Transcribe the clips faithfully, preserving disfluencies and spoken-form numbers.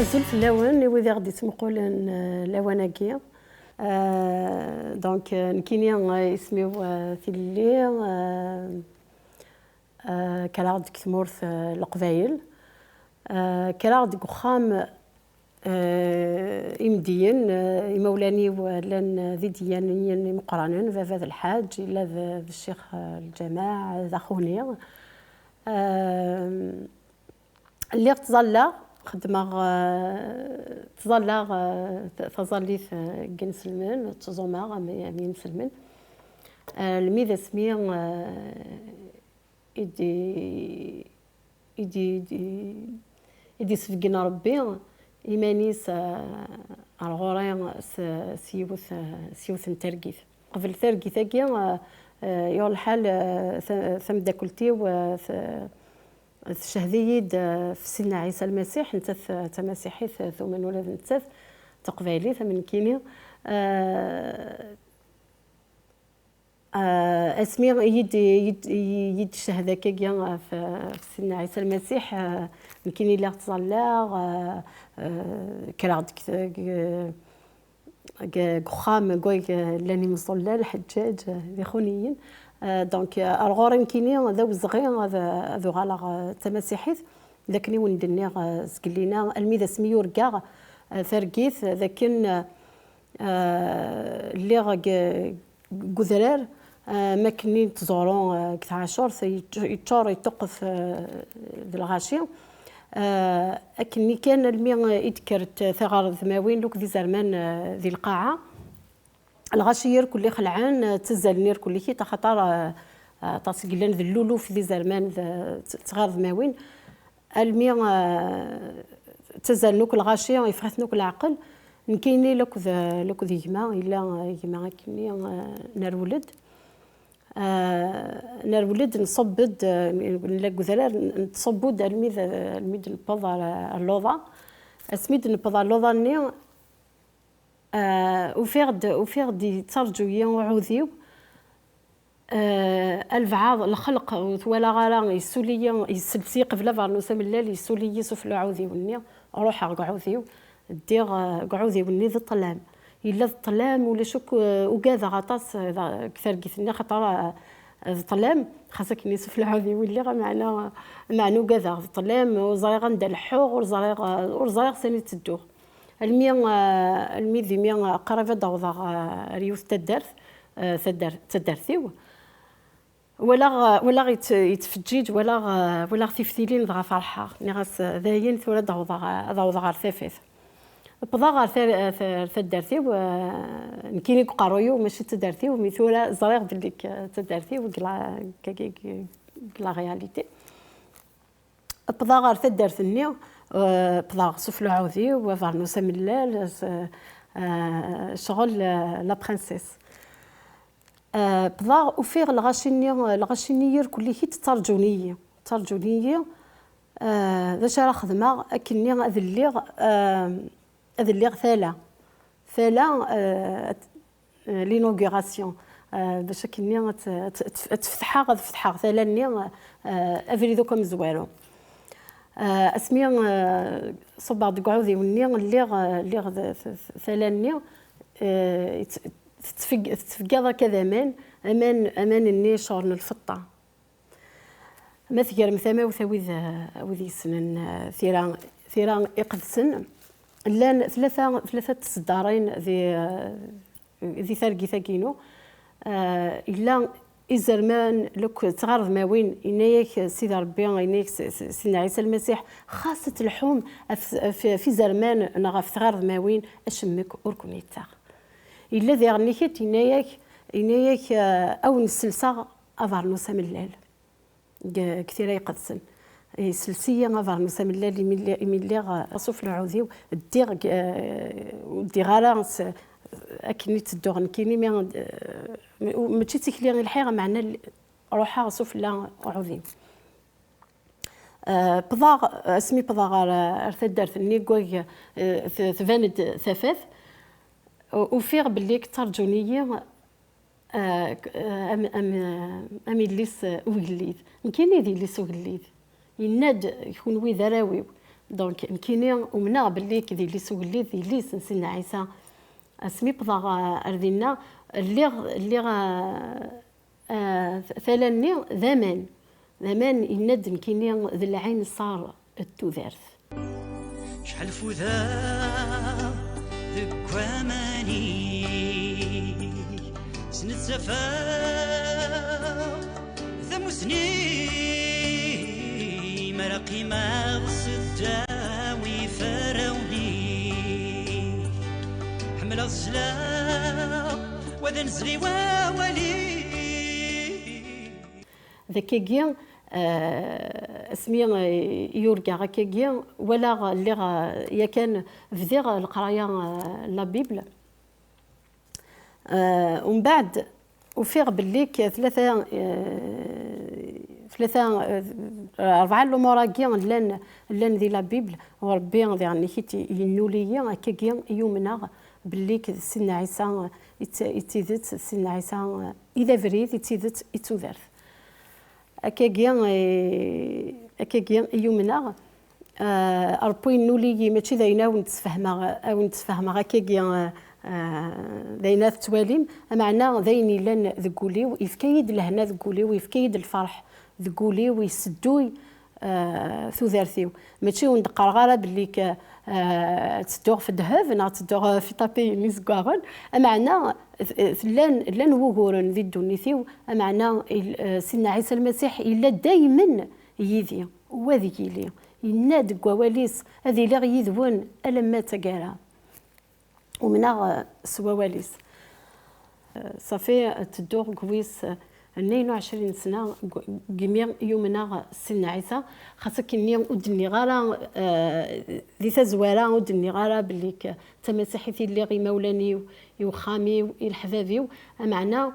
Azul fell-awen, i wid i ɣ-d-ittmuqulen, eh, lawan-agi. Eh, donc, eh, nekkini, eh, isem-iw, eh, Tilelli, eh, eh, kkreɣ-d deg tmurt, eh, Leqbayel. Eh, kkreɣ deg uxxam, eh, imeddiyen, eh, imawlan-iw, eh, llan, eh, d idiyanen imeqqranen, baba d lḥaǧ, yella d, d ccix, eh, lǧameɛ, d axuni. Eh, Lliɣ ttẓallaɣ, xeddmeɣ, eh, ttẓallaɣ, eh, t-, taẓallit, eh, n yinselmen, ttẓumaɣ am, am yinselmen. Eh, almi d asmi, eh, i d-, i d-, i d-, i d-isbeggen Ṛebbi iman-is, eh, ar ɣur-i s, s yiwet, eh, s yiwet n targit. Qbel targit-agi, eh, eh, yuɣ lḥal, eh, ta-, tameddakelt-iw, eh, t-, tcehhed-iyi-d, eh, f Sidna Ɛisa Lmasiḥ, nettat, eh, d tamasiḥit, eh, tumen ula d nettat, d taqbaylit, am nekkini. Eh, eh, asmi i yi-d, i yi-d, i yi-d-tcehhed akkagi, eh, f, f Sidna Ɛisa Lmasiḥ, eh, nekkini lliɣ ttẓallaɣ, eh, eh, kkreɣ-d deg, deg, deg, deg uxxam, deg wayeg llan imeẓẓullan, lḥeǧǧaǧ, d ixuniyen. Eh, donc, eh, ar ɣur-i nekkini d awezɣi ad, ad uɣaleɣ, eh, d tamasiḥit, d akken i wen-d-nniɣ, eh, zgellina, almi d asmi i urgaɣ, eh, targit, d akken, eh, lliɣ deg, deg udrar, eh, am akken i nettẓuru, eh, deg tɛacurt, yečč-, yeččur, yeṭṭuqqet, eh, d lɣaci. Eh, akken kan almi i d-kkrent taɣerdmawin, lukk d izerman, eh, di lqaɛa. Lɣaci irkelli xelɛen, eh, ttazzalen irkelli kit, axaṭer, eh, eh, aṭas i yellan d lluluf d izerman d, d tɣerdmawin. Almi, eh, ttazzalen akk lɣaci, yeffeɣ-iten akk leɛqel. Nekkini lakked, lakked gma, yella, eh, gma akkenni, eh, nerwel-d. Eh, nerwel-d, nṣubb-d, eh, nella deg udrar, n-, nṣubb-d almi d, almi d-newweḍ ar, ar luḍa. Asmi d-newweḍ ar luḍa-nni, eh, ufiɣ-d, ufiɣ-d yettarǧu-yi uɛudiw. Eh, albeɛḍ lxelq ur t-walaɣ ara, yessuli-yi, yessels-iyi qbel abeṛnus amellal, yessuli-yi sufella uɛudiw-nni, ruḥeɣ deg uɛudiw, ddiɣ, eh, deg uɛudiw-nni d ṭṭlam. Yella d ṭṭlam, ulac akk, eh, ugadeɣ aṭas, eh, da-, deg targit-nni, axaṭer, eh, d ṭṭlam, xas akken isufella uɛudiw i lliɣ, meɛna, meɛna ugadeɣ d ṭṭlam, ur ẓriɣ anda leḥḥuɣ, ur ẓriɣ, eh, ur ẓriɣ sani ttedduɣ. Almi, eh, almi d imi, eh, qrib ad awḍeɣ, eh, ar yiwet taddart, eh, taddart, taddart-iw. Walaɣ, walaɣ yet-, yettfeǧǧiǧ, walaɣ, eh, walaɣ tiftilin, dɣa ferḥeɣ. Nniɣ-as, eh, dayen tura ad awḍeɣ, ad awḍeɣ ɣer tafat. Wwḍeɣ ɣer ta-, ta-, taddart-iw, eh, nekkini deg uqerruy-iw, mačči d taddart-iw, mi tura ẓriɣ belli k-, d taddart-iw, deg la, deg, deg, deg la réalité. Wwḍeɣ ɣer taddart-nni, eh, wwḍeɣ sufella uɛudiw, abeṛnus amellal, s-, eh, ccɣel, eh, la princesse. Eh, wwḍeɣ, ufiɣ lɣaci-nni, lɣaci-nni irkelli kit ttarǧun-iyi, ttarǧun-iyi, eh, d acu ara xedmeɣ akkenni ad lliɣ, eh, ad lliɣ tala, tala, eh, eh, l'inauguration, eh, bac akkenni ad t-, ad t-, ad t-, ad t-fetḥeɣ, ad fetḥeɣ tala-nni, eh, abrid akk amezwaru. Eh, asmi, eh, ṣubbeɣ deg uɛudiw-nni, lliɣ, eh, lliɣ d, d, d, tala-nni, eh, tt-, tettfeg-, tettfeggiḍ akka d aman, aman, aman-nni ceɣlen lfeṭṭa. Ma tegrem tamawt a wid, a wid yessnen, eh, tira, tira iqedsen, llan tlata, tlata n tseddarin di, eh, di targit-agi-inu. Eh, yella izerman, luk tɣerdmawin, yenna-yak Sidi Ṛebbi, yenna-yak s-, s-, Sidna Ɛisa Lmasiḥ, xas ad tleḥḥum ɣef, ɣef, ɣef izerman neɣ ɣef tɣerdmawin, acemmek ur ken-yettaɣ. Yella diɣen nniket, yenna-yak, yenna-yak, eh, a wen-sselseɣ abeṛnus amellal. Deg, deg tira iqedsen. Yesles-iyi abeṛnus amellal imi lli-, imi lliɣ, eh, sufella uɛudiw, ddiɣ, eh, ur ddiɣ ara s-, akken i ttedduɣ nekkini, mi, eh, mačči d tikli i lḥiɣ, meɛna l-, ruḥeɣ sufella uɛudiw. Eh, wwḍeɣ, asmi wwḍeɣ ɣer, ɣer taddart-nni, deg wayeg, eh, t-, tban-d tafat, u-, ufiɣ belli ttarǧun-iyi, eh, k-, eh, am, am, am yelli-s, eh, ugellid. Nekkini d yelli-s ugellid. Yenna-d, "Kunwi d arraw-iw." Donc, nekkini umneɣ belli d yelli-s ugellid, d yelli-s n Sidna Ɛisa. Asmi wwḍeɣ, eh, ar dinna, lliɣ, lliɣ, eh, eh, tala-nni d aman. D aman, yenna-d nekkini d lɛinṣer n tudert. Cḥal fuda deg waman-ik, snettafeɣ tamusni, mi ara qqimeɣ s ddaw iferrawen-ik. Ḥemmleɣ sla, wa d anezli wawal-ik. D akkagi, eh, asmi, eh, i urgaɣ akkagi, walaɣ, lliɣ, eh, yakan bdiɣ leqraya, eh, n la Bible. Eh, umbeɛd ufiɣ belli k-, tlata, eh, tlata, eh, rebɛa n lumuṛ-agi llan, llan di la Bible, u Ṛebbi diɣen i t-yennuli-yi, akkagi i umneɣ belli k-, d Sidna Ɛisa i d, i d tidet, d Sidna Ɛisa i d abrid, i d tidet, i d tudert. Akkagi, eh, akkagi i yumneɣ. Eh, Ṛebbi yennul-iyi, mačči d ayen a wen-d-sfehmeɣ, a wen-d-sfehmeɣ akkagi, eh, eh, d ayen a tettwalim, ameɛna d ayen yellan deg wul-iw, yefka-yi-d lehna deg wul-iw, yefka-yi-d lferḥ deg wul-iw, yessedduy, eh, tudert-iw. Mačči ur wen-d-qqareɣ ara belli k-, eh, ttedduɣ f ddheb neɣ ttedduɣ f iṭapiyen izeggaɣen, ameɛna t-, llan, llan wuguren di ddunit-iw, ameɛna il-, eh, Sidna Ɛisa Lmasiḥ yella daymen yid-i, u ad yili. Yenna-d deg wawal-is, "Ad iliɣ yid-wen alamma d taggara." Umneɣ, eh, s wawal-is. Eh, ṣafi, eh, ttedduɣ deg wis, eh, tnayen u ɛecrin sna, deg, deg imi i umneɣ Sidna Ɛisa. Xas akkenni ur d-nniɣ ara, eh, di tazwara ur d-nniɣ ara belli k-, d tamasiḥit i lliɣ i imawlan-iw, i uxxam-iw, i leḥbab-iw. Ameɛna,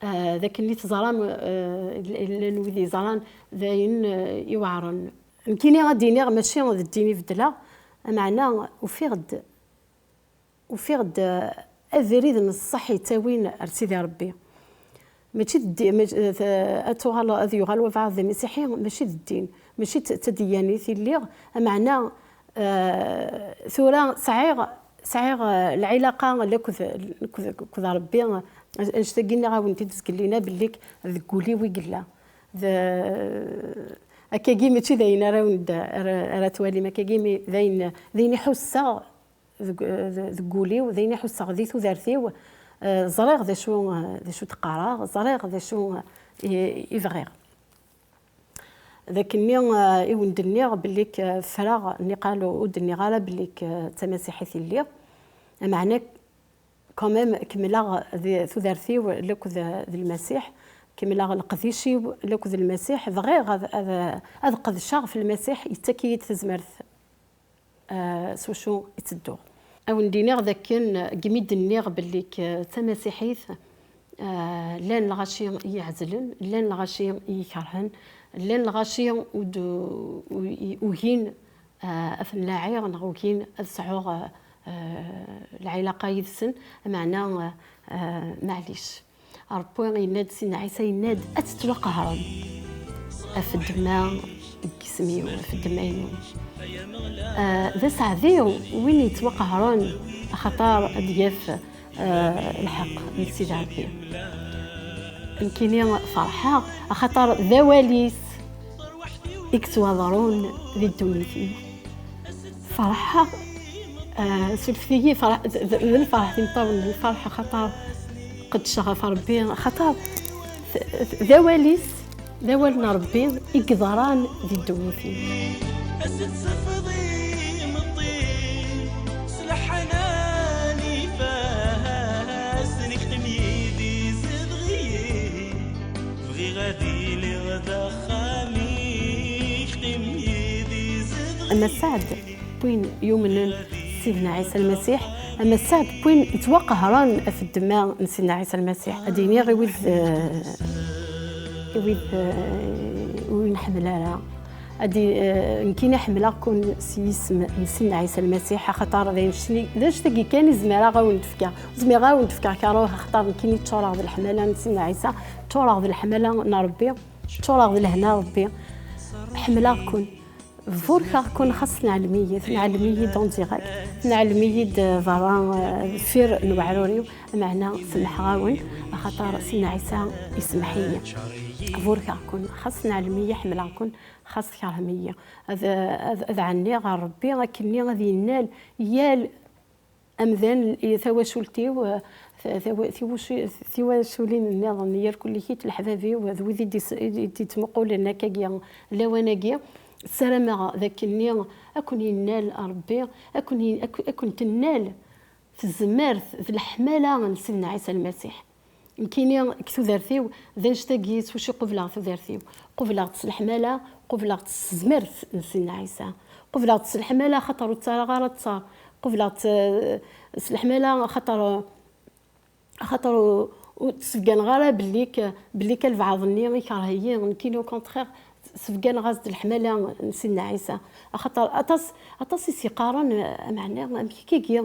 eh, d akken i teẓram, eh, llan wid yeẓran d ayen, eh, iweɛren. Nekkini ad d-iniɣ mačči d ddin i beddleɣ, ameɛna ufiɣ-d, ufiɣ-d, eh, abrid n ṣṣeḥ yettawin ar Sidi Ṛebbi. Mačči d ddi-, mač-, eh, ad tuɣal, ad yuɣal wabɛaḍ d amasiḥi, mačči d ddin, mačči d t-, d tadeyyanit i lliɣ, ameɛna, eh, tura sɛiɣ, sɛiɣ, eh, lɛilaqa akked, akked, akked Ṛebbi, eh, annect-agi nniɣ-awen-t-id zgellina belli deg wul-iw i yella. D, akkagi mačči d ayen ara wen-d, ara, ara twalim akkagi, mi d ayen, d ayen i ḥusseɣ deg, deg wul-iw, d ayen i ḥusseɣ di tudert-iw, eh, ẓriɣ d acu, eh, d acu d-qqareɣ, ẓriɣ d acu, eh, i, i bɣiɣ. D akkenni, eh, i wen-d-nniɣ belli k-, ffreɣ, niqal ur d-nniɣ ara belli k-, d tamasiḥit i lliɣ. Ameɛna, quand même, kemmleɣ di tudert-iw lekk d, d Lmasiḥ, kemmleɣ leqdic-iw lekk d Lmasiḥ, bɣiɣ ad, ad, ad qedceɣ f Lmasiḥ, yettak-iyi-d tazmert. Eh, s wacu i ttedduɣ. Ad wen-d-iniɣ d akken, deg mi d-nniɣ belli k-, tamasiḥit, eh, llan lɣaci i yi-ɛezlen, llan lɣaci i yi-kerhen, llan lɣaci ur d-, u-, ugin, eh, ad ten-laɛiɣ neɣ ugin ad sɛuɣ, eh, eh, lɛilaqa yid-sen, meɛna, eh, eh, maɛlic. Ṛebbi yenna-d, Sidna Ɛisa yenna-d, "Ad tettwaqehrem ɣef ddemma n yisem-iw, ɣef ddemma-inu." Ah, d aseɛdi win yettwaqehren, axaṭer ad d-yaf, ah, lḥeqq n Sidi Ṛebbi. Nekkini ferḥeɣ, axaṭer d awal-is i yettwaḍrun di ddunit-iw. Ferḥeɣ, ah, surfet-iyi, ferḥ-, d, d, d lferḥ d imeṭṭawen n lferḥ, axaṭer qeddceɣ ɣef Ṛebbi, axaṭer d, d, d awal-is, d awal n Ṛebbi i yeḍran di ddunit-iw. As-d sefḍ imeṭṭi s leḥnan ifassen, qim yid-i zedɣ-iyi. Bɣiɣ ad iliɣ d axxam-ik, qim yid-i zedɣ. Ama sseɛd n win yumnen s Sidna Ɛisa Lmasiḥ, ama sseɛd n win yettwaqehren ɣef ddemma n Sidna Ɛisa Lmasiḥ. Ad iniɣ i wid, eh, i wid, eh, ur nḥemmel ara. Ad i-, eh, nekkini ḥemmleɣ-ken s yisem n Sidna Ɛisa Lmasiḥ, axaṭer d ayen, d anect-agi kan i zemreɣ ad wen-d-fkeɣ. Ur zmireɣ ad wen-d-fkeɣ karuh, axaṭer nekkini ččureɣ d leḥmala n Sidna Ɛisa, ččureɣ d leḥmala n Ṛebbi, ččureɣ d lehna n Ṛebbi. Ḥemmleɣ-ken. Burkeɣ-ken xas tneɛlem-iyi, tneɛlem-iyi-d en direct, tneɛlem-iyi-d berra, eh, deffir n weɛrur-iw, meɛna semmḥeɣ-awen, axaṭer Sidna Ɛisa isemmeḥ-iyi. Burkeɣ-ken xas tneɛlem-iyi, ḥemmleɣ-ken xas tkerhem-iyi. Ad, ad, ad ɛenniɣ ɣer Ṛebbi akkenni ad yennal yal amdan, i tawacult-iw, eh, ta-, tawa-, tiwacu-, tiwaculin nniḍen, yir kullikit leḥbab-iw, d wid i d-is-, i d-, i d-yettmuqulen akkagi lawan-agi. Ssarameɣ d akkenni ad ken-yennal Ṛebbi, ad ken-, ad ken-, ad ken-tennal tezmert d leḥmala n Sidna Ɛisa Lmasiḥ. Nekkini deg tudert-iw, d annect-agi s wacu qubleɣ tudert-iw. Qubleɣ-tt s leḥmala, qubleɣ-tt s tezmert n Sidna Ɛisa. Qubleɣ-tt s leḥmala, axaṭer ur ttarraɣ ara ttar. Qubleɣ-tt, eh, s leḥmala, axaṭer, axaṭer ur, ur d-sbegganeɣ ara belli k-, belli kan lbeɛḍ-nni ikerh-iyi. Nekkini, au contraire, sbegganeɣ-as-d leḥmala n Sidna Ɛisa. Axaṭer aṭas, aṭas i s-yeqqaren, eh, meɛna, amek akkagi,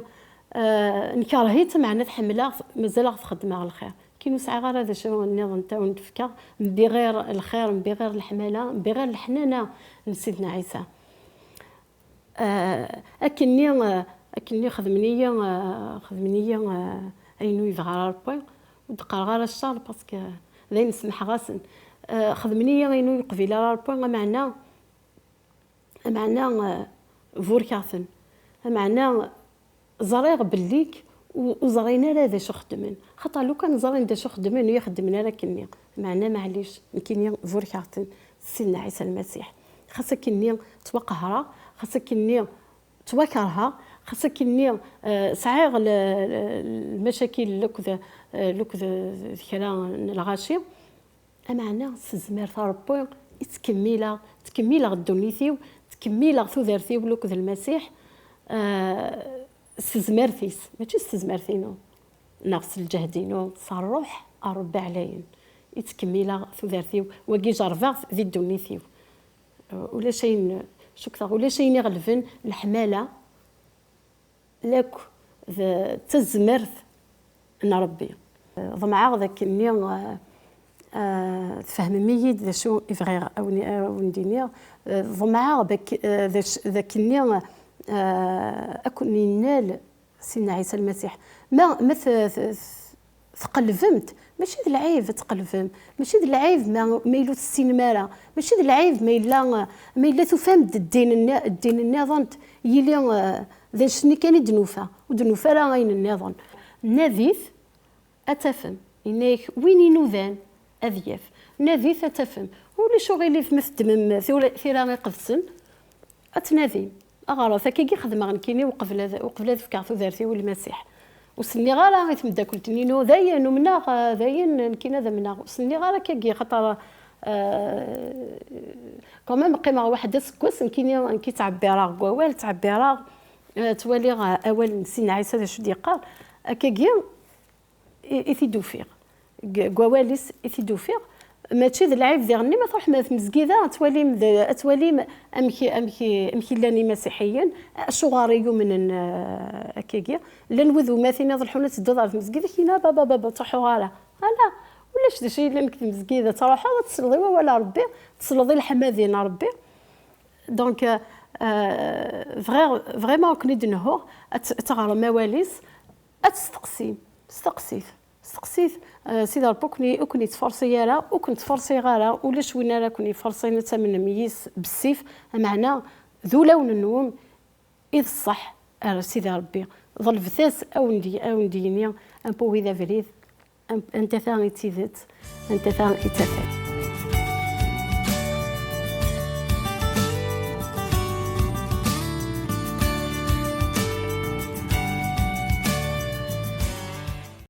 eh, nekreh-itt, meɛna tḥemmel-aɣ, mazal-aɣ txeddem-aɣ lxir. Nekkini ur sɛiɣ ara d acu nniḍen n tawen-d-fkeɣ, mbiɣir lxir, mbiɣir leḥmala, mbiɣir leḥnana n Sidna Ɛisa. Eh, akkenni, eh, akkenni xedmen-iyi, eh, xedmen-iyi, eh, ayen ur yebɣi ara Ṛebbi, ur d-qqareɣ ara ccer, parce que d ayen semmḥeɣ-asen. Eh, xedmen-iyi ayen ur yeqbil ara Ṛebbi, ameɛna, ameɛna, eh, burkeɣ-ten. Ameɛna, ẓriɣ belli k-, u-, ur ẓrin ara d acu xeddmen. Xaṭer lukan ẓrin d acu xeddmen, ur ixeddmen ara akkenni. Meɛna, maɛlic, nekkini burkeɣ-ten s Sidna Ɛisa Lmasiḥ. Xas akkenni ttwaqehreɣ, xas akkenni ttwakerheɣ, xas akkenni, eh, sɛiɣ le-, le-, lmacakil lekd, eh, lekd d kra n lɣaci. Ameɛna s tezmert n Ṛebbi i ttkemmileɣ, ttkemmileɣ ddunit-iw, ttkemmileɣ tudert-iw lekd Lmasiḥ, eh, s tezmert-is, mačči s tezmert-inu, neɣ s lǧehd-inu, s Ṛṛuḥ n Ṛebbi ɛlayen i ttkemmileɣ tudert-iw, wagi jerbeɣ-t di ddunit-iw. Eh, ulac ayen, cukkteɣ ulac ayen iɣelben leḥmala, lakk d tazmert n Ṛebbi. Ḍemɛeɣ d akkenni, eh, eh, tfehmem-iyi-d d acu i bɣiɣ a wen-, a wen-d-iniɣ. Eh, ḍemɛeɣ d ak-, eh, d ac-, d akkenni, eh, ad ken-innal Sidna Ɛisa Lmasiḥ. Ma, ma t-, t-, t-, tqelbemt, mačči d lɛib ad tqelbem, mačči d lɛib ma, ma yella ur tessinem ara, mačči d lɛib ma yella, ma yella tufam-d ddin nni-, ddin nniḍen, yili, eh, d anect-nni kan i d-nufa, ur d-nufa ara ayen nniḍen. Nadit, ad tafem. Yenna-yak, win inudan, ad yaf. Nadit, ad tafem. Ulac uɣilif ma teddmem tura, tira iqedsen, ad tnadim. Aɣret, akkagi xedmeɣ nekkini uqbel ad, uqbel ad fkeɣ tudert-iw i Lmasiḥ. Ur s-nniɣ ara i tmeddakelt-nni-inu, dayen, umneɣ, eh, dayen, nekkini ad amneɣ. Ur s-nniɣ ara akkagi, xaṭer, eh, quand même, qqimeɣ waḥed aseggas, nekkini, nekki ttɛebbireɣ deg wawal, ttɛebbireɣ, eh, ttwaliɣ, eh, awal n Sidna Ɛisa d acu d-yeqqar. Akkagi, i, i t-id-ufiɣ. Deg, deg wawal-is i t-id-ufiɣ. Mačči d lɛib diɣenni ma tṛuḥem ar tmezgida, ad twalim d, ad twalim amek, amek, amek i llan imasiḥiyen, acuɣer i yumnen, eh, akkagi. Llan wid umatin iḍelḥun ad tedduḍ ar tmezgida, kina baba, baba, ur ttruḥuɣ ara. Ala, ulac d acu yellan deg tmezgida, ad tṛuḥeḍ ad tesleḍ i wawal n Ṛebbi, ad tesleḍ i leḥmadi n Ṛebbi. Donc, euh, bɣiɣ, vraiment, akken i d-nehhuɣ, ad t-, ad teɣrem awal-is, ad testeqsim, steqsit, steqsit, euh, Sidi Ṛebbi ur ken-, ur ken-yettferṣi ara, ur ken-ttferṣiɣ ara, ulac win ara ken-yefferṣin, ad tamnem yis bessif, ameɛna d ulawen-nwen i d ṣṣeḥ ar Sidi Ṛebbi. Ḍelbet-as, ad wen-d-, ad wen-d-yini, un peu, wid abrid, un-, anta ta i d tidet, anta ta i d tafat.